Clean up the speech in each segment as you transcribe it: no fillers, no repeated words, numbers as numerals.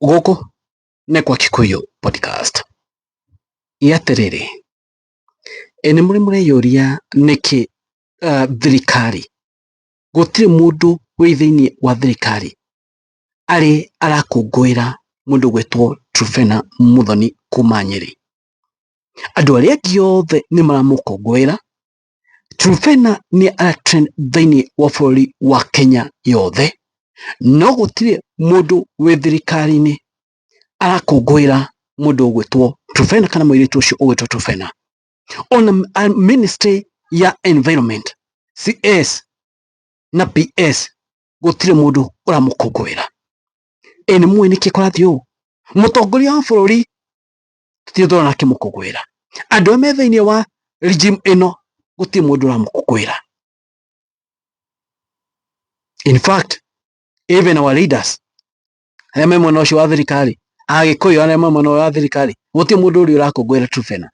Gũkũ nĩ kwa Kikuyu Podcast. Ĩ atĩrĩrĩ, ĩ nĩ mũrĩ mũreyũria nĩkĩ thirikari gũtirĩ mũndũ wĩ thĩinĩ wa thirikari arĩ arakũngũĩra mũndũ gwĩtwo Truphena Muthoni kuma Nyĩrĩ. Andũ arĩa angĩ othe nĩ maramũkũngũĩra. Truphena nĩ aratrend thĩinĩ wa bũrũri wa Kenya yothe, no gũtirĩ mũndũ wĩ thirikari-inĩ arakũngũĩra mũndũ ũgwĩtwo Truphena kana mũirĩtu ũcio ũgwĩtwo Truphena. Ona ministry ya environment CS na PS gũtirĩ mũndũ ũramũkũngũĩra. Ĩ nĩ mũĩ nĩkĩ kũrathiĩ ũũ? Mũtongoria wa bũrũri tũtirĩ tũrona akĩmũkũngũĩra. Andũ arĩa me thĩinĩ wa regime ĩno gũtirĩ mũndũ ũramũkũngũĩra. In fact, even our leaders arĩa me mwena ũcio wa thirikari, Agĩkũyũ arĩa me mwena wa thirikari, gũtirĩ mũndũ ũrĩa ũrakũngũĩra Truphena.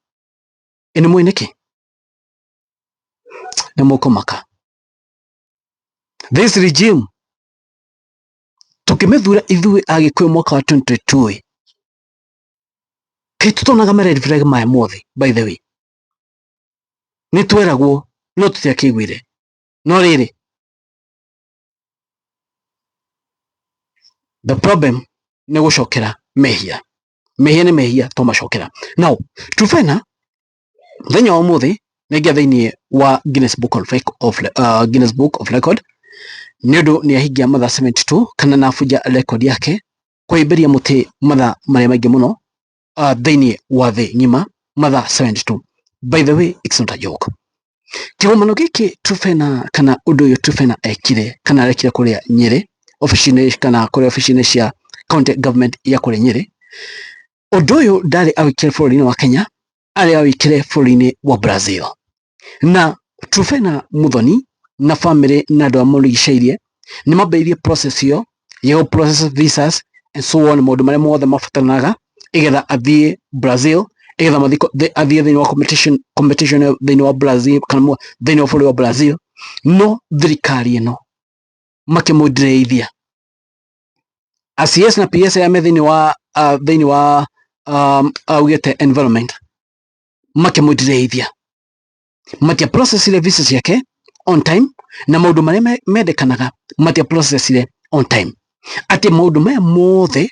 Ĩ nĩ mũĩ nĩkĩ? Nĩ mũkũmaka. This regime tũkĩmĩthura ithuĩ Agĩkũyũ mwaka wa 2022 kaĩ tũtonaga ma red flag maya mothe by the way. Nĩ tweragwo no tũtiakĩiguire. No rĩrĩ, the problem nĩ gũcokera mehia. Mehia nĩ mehia twamacokera. Now, Truphena mũthenya wa ũmũthĩ nĩaingĩra thĩinĩ wa Guinness Book of, Guinness Book of Record nĩ ũndũ nĩ ahingia mathaa 72 kana na abunja record yake kũhĩmbĩria mũtĩ mathaa marĩa maingĩ mũno thĩinĩ wa thĩ ng'ima mathaa 72. By the way, it's not a joke. Kĩgomano gĩkĩ Truphena kana ũndũ ũyũ Truphena ekire kana arekire kũrĩa Nyĩrĩ obici-inĩ kana kũrĩa obici-inĩ cia county government ya kũrĩa Nyĩrĩ, ũndũ ũyũ ndarĩ awĩkire bũrũri-inĩ wa Kenya, arĩ awĩkire bũrũri-inĩ wa Brazil. Na Truphena Muthoni na famĩlĩ na andũ arĩa mamũrigicĩirie nĩ mambĩrĩirie process ĩyo ya gũ process visas and so on, maũndũ marĩa mothe mabataranaga igetha athiĩ Brazil, igetha athiĩ thĩinĩ wa competition competition thĩinĩ wa Brazil kana thĩinĩ wa bũrũri wa Brazil, no thirikari ĩno makĩmũndireithia. CS na PS arĩa me thĩinĩ wa thĩinĩ wa augĩte environment makĩmũndireithia, matia processire visa ciake on time na maũndũ marĩa mendekanaga matia processire on time, atĩ maũndũ maya mothe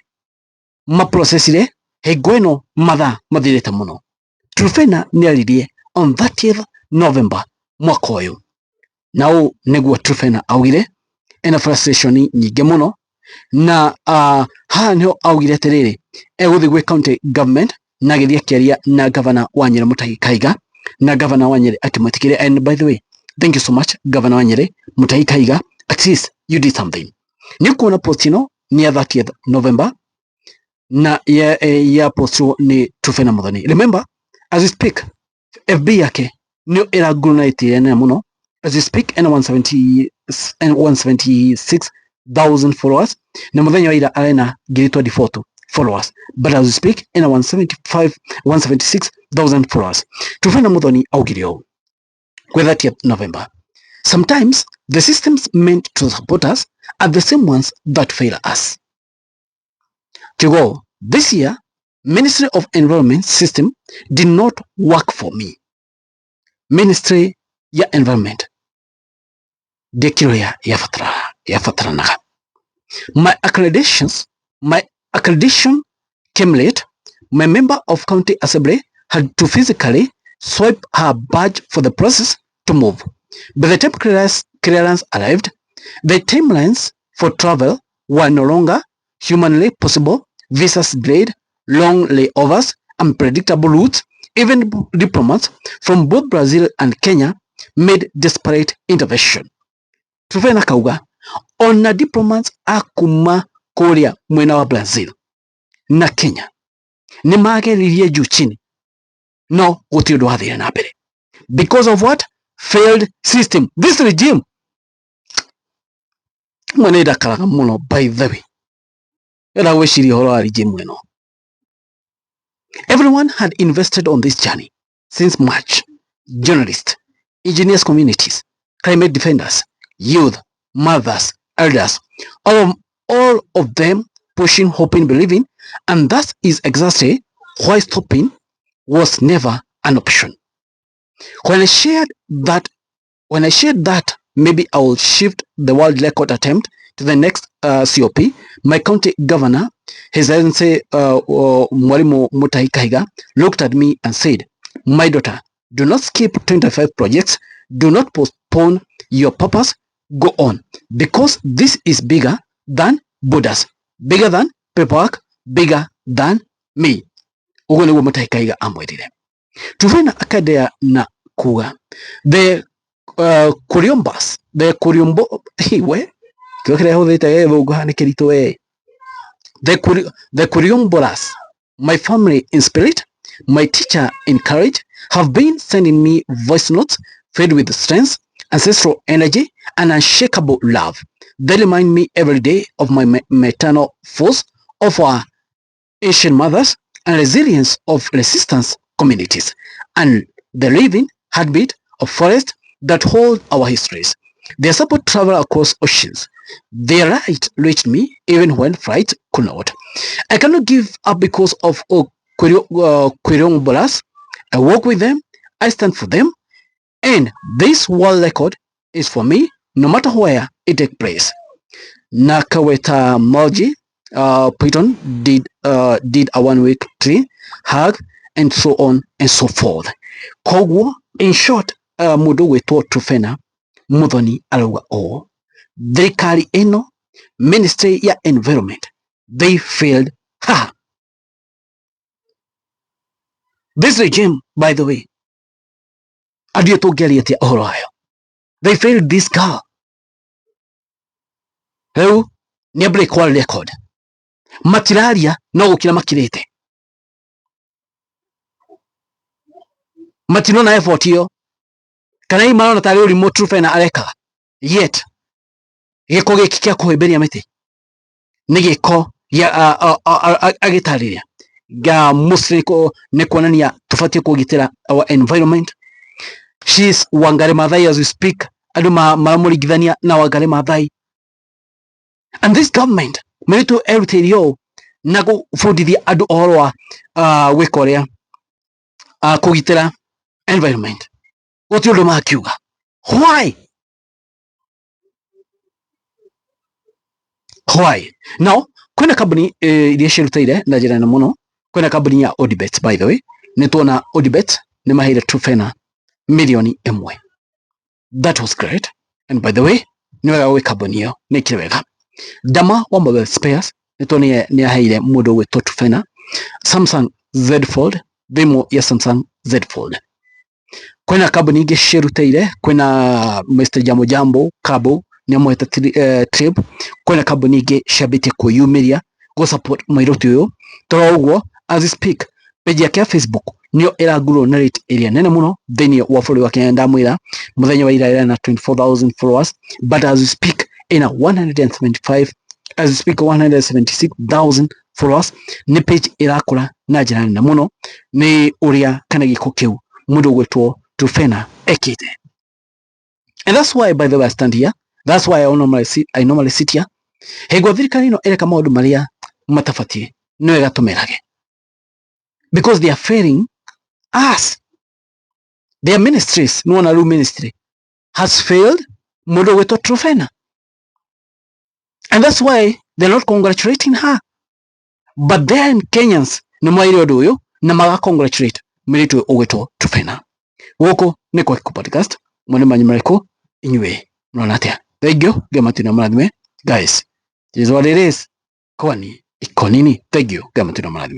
maprocessire hingo ĩno mathaa mathirĩte mũno. Truphena nĩ aririe on 30th November mwaka ũyũ, na ũũ nĩguo Truphena augire ena frustration nyingĩ mũno na haha nĩho augire atĩrĩrĩ, egũthiĩ gwĩ county government na agĩthiĩ akĩaria na governor wa Nyĩrĩ Mutahi Kahiga, na governor wa Nyĩrĩ akĩmwĩtĩkĩria. And by the way, thank you so much governor wa Nyĩrĩ Mutahi Kahiga, at least you did something. Nĩ kuona post ĩno nĩ ya 30th November na ya postirwo nĩ Truphena Muthoni. Remember, as we speak, FB yake nĩyo ĩrangurwo na ĩtĩĩa nene mũno. As we speak, ena 170 176,000 followers na mũthenya wa ira arĩ ngiri 24 tu followers, but as we speak ena 175 176,000 followers. Truphena Muthoni augire ũũ kwĩ 30th November: "Sometimes the systems meant to support us are the same ones that fail us." Kiugo, "This year, Ministry of Environment system did not work for me." Ministry ya Environment ndĩkĩro ya yabataranaga. My accreditation came late. My member of county assembly had to physically swipe her badge for the process to move. By the time clearance arrived, the timelines for travel were no longer humanly possible. Visas delayed, long layovers, unpredictable routes. Even diplomats from both Brazil and Kenya made desperate intervention. Truphena kauga ona diplomats a kuma kũrĩa mwena wa Brazil na Kenya nĩ mageririe juu chini, no gũtirĩ ũndũ wathire na mbere because of what? Failed system. This regime mwe nĩ ndakaraga mũno, by the way, ĩra gwĩciria ũhoro wa regime ĩno. Everyone had invested on this journey since March. Journalists, engineers, communities, climate defenders, youth, mothers, elders, all of them pushing, hoping, believing, and that is exactly why stopping was never an option. When I shared that, when I shared that maybe I will shift the world record attempt to the next COP, my county governor, His Excellency Mwalimu Mutahi Kahiga, looked at me and said, "My daughter, do not skip 25 projects, do not postpone your purpose, go on, because this is bigger than borders, bigger than paperwork, bigger than me." Uguo niguo Mutahi Kahiga amwirire. Truphena akaendelea na kuga the Kuriombas, the Kuriombo, we kĩo kĩrĩa hũthĩte gĩthũngũ haha nĩ kĩritũ we. The Kuriombolas, my family in spirit, my teacher in courage, have been sending me voice notes filled with strength, ancestral energy, and unshakable love. They remind me every day of my maternal force, of our ancient mothers, and resilience of resistance communities, and the living heartbeat of forests that hold our histories. Their support travel across oceans. Their light reached me even when flight could not. I cannot give up because of Quirombolas. I work with them, I stand for them, and this world record is for me, no matter where it takes place. Nakaweta Malji, Python did a 1 week tree hug, and so on and so forth. Koguo, in short, mundu gwitwo Truphena Muthoni arauga ũũ, thirikari ĩno, Ministry ya Environment, they failed her. This regime, by the way, andio tũngĩaria atĩa ũhoro wayo, they failed this girl. Rĩu nĩ break world record, matiraria no gũkira makirĩte, matinona effort ĩyo, kana hihi marona tarĩ ũrimũ Truphena arekaga, yet gĩko gĩkĩ kĩa kũhĩmbĩria mĩtĩ nĩ gĩko gĩa agĩtarĩria ga mostly nĩ kuonania tũbatiĩ kũgitĩra our environment. She is Wangari Maathai as we speak, andũ maramũringithania na Wangari Maathai, and this government mĩrĩtu erutĩire ũũ na gũbundithia andũ ũhoro wa gwĩka ũrĩa kũgitĩra environment, gũtirĩ ũndũ makiuga. Why? Why? Now kwĩna kambuni iria ciĩrutĩire na njĩra nene mũno. Kwĩna kambuni ya Odibet, by the way, nĩ tuona Odibet nĩ maheire Truphena 1 million. That was great, and by the way nĩ wega gwĩ kambuni ĩyo, nĩ ĩkire wega. Dama wa Mobile Spares nĩ tuonire nĩ aheire mũndũ ũgwĩtwo Truphena Samsung Z Fold, thimũ ya Samsung Z Fold. Kwĩna kambuni ingĩ ciĩrutĩire, kwĩna Mr Jambo Jambo Kabo nĩ amũhete trip. Kwĩna kambuni ingĩ ciambĩtie kwĩyumĩria gũ support mũirĩtu ũyũ. Toro ũguo, as we speak, page yake ya Facebook nĩyo ĩrangurwo na rate ĩrĩa nene mũno thĩinĩ wa bũrũri wa Kenya. Ndamwĩra mũthenya wa ira ĩrĩ na 24,000 followers, but as we speak ĩna 175, as we speak 176,000 followers. Nĩ page ĩrakũra na njĩra nene mũno nĩ ũrĩa kana gĩko kĩu mũndũ ũgwĩtwo Truphena ekĩte. And that's why, by the way, I stand here, that's why I normally sit here. Hingo thirikari ĩno ĩreka maũndũ marĩa matabatiĩ, nĩ wega tũmerage, because they are failing us. Their ministries, nĩwona rĩu ministry has failed mũndũ ũgwĩtwo Truphena, and that's why they're not congratulating her. But then Kenyans nĩ moire ũndũ ũyũ na maga congratulate mũirĩtu ũyũ ũgwĩtwo Truphena. Gũkũ nĩ kwa Gĩkũ Podcast, mwene manyu marĩkũ, inyuĩ mũrona atĩa? Thank you, Ngai matunda marathime. Guys, it is what it is, kwani iko nini? Thank you, Ngai matunda marathime.